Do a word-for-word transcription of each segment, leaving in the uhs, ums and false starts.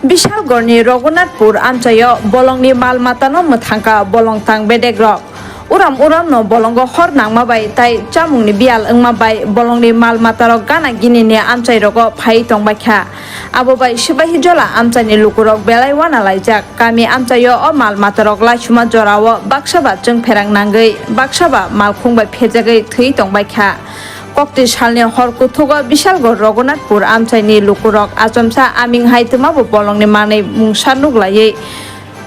Bishalgarhni Raghunathpur amchaio bolongni mal matano mwthangkha bolong tang bedekrok. Uram uramno bolongo hor nangma bai tai chamungni biyal wngma bai bolongni mal matarok gana ginini amchairogo phaiwi tongbaikha. Abo bai Sipahijola amchaini lukurok belai uanalaijak. Kami amchaio o mal matarok laisuma jorao baksa ba chwngpherang nangwi, baksa ba malkhung bai phejagwi thwi tongbaikha. Kokti salni hor kuthugo Bishalgarh Raghunathpur amchaini lukurok achomsa aming hai twmabo bolongni manwi mungsa nuklaiwi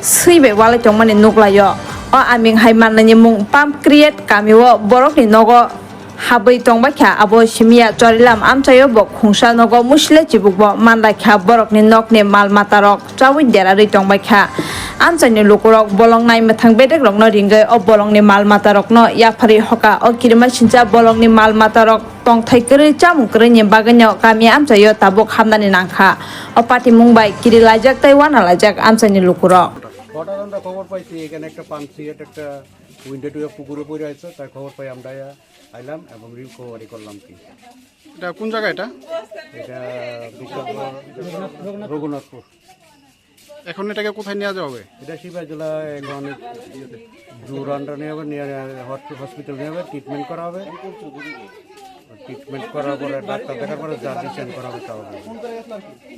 swi bai walai tongmani nuklaio. O aming hai mannaini mung Pump Create kamio borokni nogo habwi tongbaikha. Abo simiya Chorilam amchaio bo khungsa nogo musile chibukbo manlaikha, borokni nokni mal matarok chaui derarwi tongbaikha. Amchaini lukurok bolong nai mwthang bedekrokno ringwi o bolongni mal matarokno yapharwi hoka. O kirima sincha bolongni mal matarok tongthai kwrwi chamung kwrwini bagwino kami amchaio tabuk hamnani nangkha. O patimung bai kirilaijak tai uanalaijak amchaini lukurok. হঠাৎ আমরা খবর পাইছি এখানে একটা pump set একটা উইন্ডো টুয়ে পুকুরে পড়ে আছে, তাই খবর পাই আমরা আইলাম এবং রিকভারি করলাম কি। এটা কোন জায়গা এটা? এটা বিশালগড়, রঘুনাথপুর। এখন এটাকে কোথায় নিয়ে যাওয়া হবে? এটা সিপাহীজলা এখন জোর আন্ডার নিয়ে হবে, নিয়ে হসপিটাল নিয়ে হবে, ট্রিটমেন্ট করা হবে। ট্রিটমেন্ট করার পরে, ডাক্তার দেখার পরে যা ডিসিশন করা হবে, তা হবে।